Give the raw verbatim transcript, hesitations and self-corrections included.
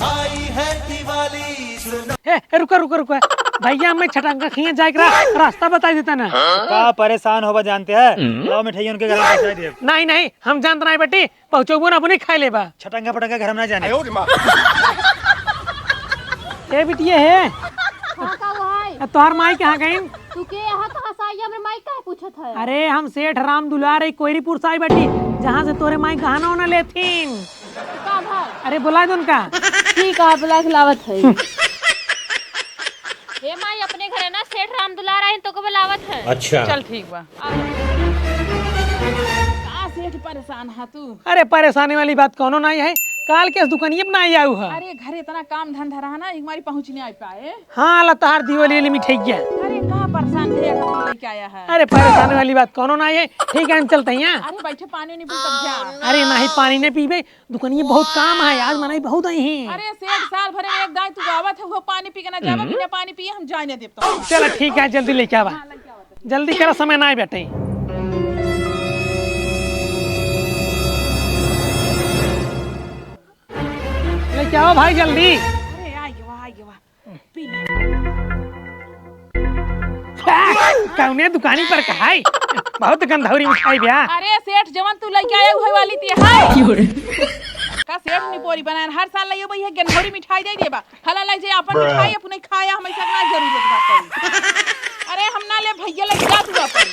आई है दिवाली, सुनो। ए, ए, रुका, रुका, रुका। भइया, हमें छटंगा खइया जाए के रा-, रास्ता बताइ देता ना। का परेशान होबा जानते हैं? लाओ मिठाई उनके घर में पहुंचाइ दे। नहीं, नहीं, हम जानत नाहीं बेटी, पहुंचबो ना, अपने खाइ लेबा। छटंगा पटंगा घर में ना जाने। ए बिटिया हे। हाँ, का भाई? आ, तोहार माई कहाँ गइन? तू के यहाँ कहाँ से आई? हमरे माई काहे पूछत है? अरे, हम सेठ राम दुलार है, कोयरीपुर से आई बाटी, जहाँ से तोरे माई गहना ओना लेथिन। का भाई? अरे, बोलाइ दो उनका। ठीक है, बोलाइ के लावत है। हे माई, अपने घरे ना सेठ राम दुलार आइन, तोके बुलावत है। अच्छा। चल, ठीक बा। का सेठ परेशान हा तू? अरे, परेशानी वाली बात कौनो नाहीं है, काल के इस दुकानिये पे नाहीं आऊ है। अरे, घरे इतना काम धंधा रहा ना, एक मारी पहुँच नहीं आ पाए। हाँ, ला तोहार दिवाली वाली मिठाइया। अरे, का परेशान भइया का तू लेके आया है? अरे, परेशानी वाली बात कौनो नाहीं है, ठीक है, हम चलत हैं। अरे, बैठे पानी नहीं पी तब जा। अरे, नाहीं, पानी नहीं पीबे, दुकानिये बहुत काम है, आज मनई बहुत आई हैं। अरे सेठ, साल भरे में एक दाई तू आवत है, वो पानी पी के ना जावा, बिना पानी पिए हम जाए ना देब तो। चला ठीक है, जल्दी लेके आवा। हाँ, लेके आवा तो। जल्दी करा, समय ना बेटे। लेके आवा भाई जल्दी। अरे आ गया, आ गया। कौने दुकानी पर कहाई? बहुत गंधौरी मिठाई बा। अरे सेठ, जवन तू लेके आया उहे वाली ती है। का सेठ निपोरी बनायन, हर साल लाइयो भैया गंधौरी मिठाई दे देबा। हला लग जाए अपन मिठाई, अपने खाया, हमें सब ना जरूरत बात है। अरे हम ना ले भैया, लग जा तू अपन।